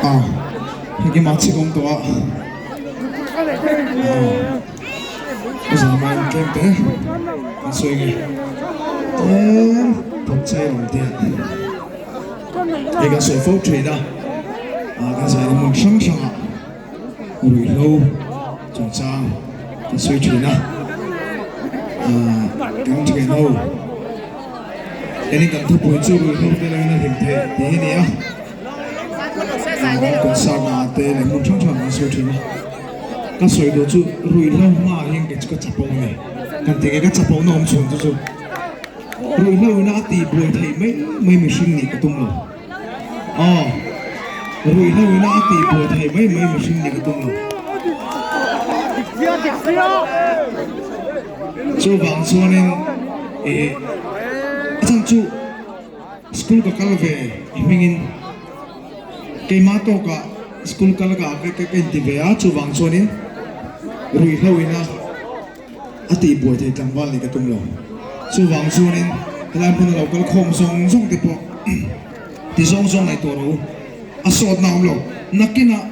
A engkim a chik awm tawh a a zam a tlem te an sawi nge tlem thawk chai awm te hei kan sawi fo thin a kan zaina hmun hrang hrang ah ruihhlo chungchang kan sawi thin a kan thian ho enin kan thupui chu ruihhlo te lo in a hlim theih tih hi a ni a. Concert ah te leh hmun hrang hrang an sawi thin a, ka sawi duh chu ruihhlo hmaah hian kei chu ka chapo a ni, kan ti nge ka chapo na awm chhun chu chu ruihhlo ina a tih buai theih mai mai mihring nih ka tum lo, aw ruihhlo ina a tih buai theih mai mai mihring nih ka tum lo. Chuvang chuanin ih a chhan chu. School ka kal ve hmingin keimah tawkah school kal ka ka inti ve a, chuvang chuanin ruihhlo ina a tihbuai thei tlangval nih ka tum lo. Chuvang chuanin helai hmuna lo kal khawm zawng zawng te pawh ti zawng zawng ngaihtuah rawh u, a sawtna a awm lo. Nakinah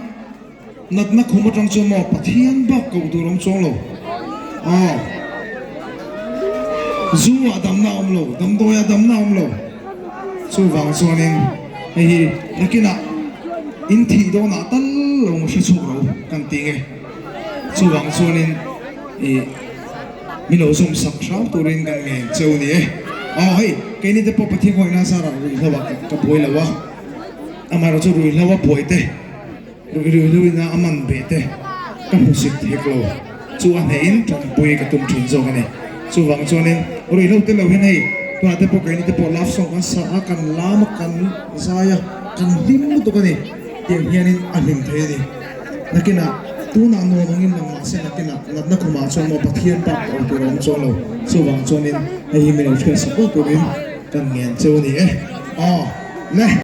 natna khum atang chuan maw Pathian bak koh tur a awm chuang lo. Aw. Zu ah damna a awm lo, damdawi ah damna a awm lo. Chuvang chuanin hei hi nakinah in thih dawnah tal lo hre chhuak ro kan ti nge. Chuvang chuanin ih min lo zawm sak hram turin kan ngen cheu ni e. Aw hei keini te pawh Pathian khawngaihna zarah ruihhlo ah ka buai lo a, amaherawhchu ruihhlo a buai te. Ruihhlo ina a man ve te ka hmusit hek lo chu a hneihin tanpui ka tum thin zawk a ni. Chuvang chuanin ruihhlo te lo hian hei tunah te pawh keini te pawh love song kan sa a, kan lam a, kan zai a, kan hlim lutuk a ni tiang hianin a hlim thei a ni. Nakinah tunah nuam angin lang mahse nakinah natna khumah chuan maw Pathian bak ka awm tur a awm chuang lo. Chuvang chuanin hei hi mi lo hriat sak vak turin kan ngen cheu a ni e. Aw le.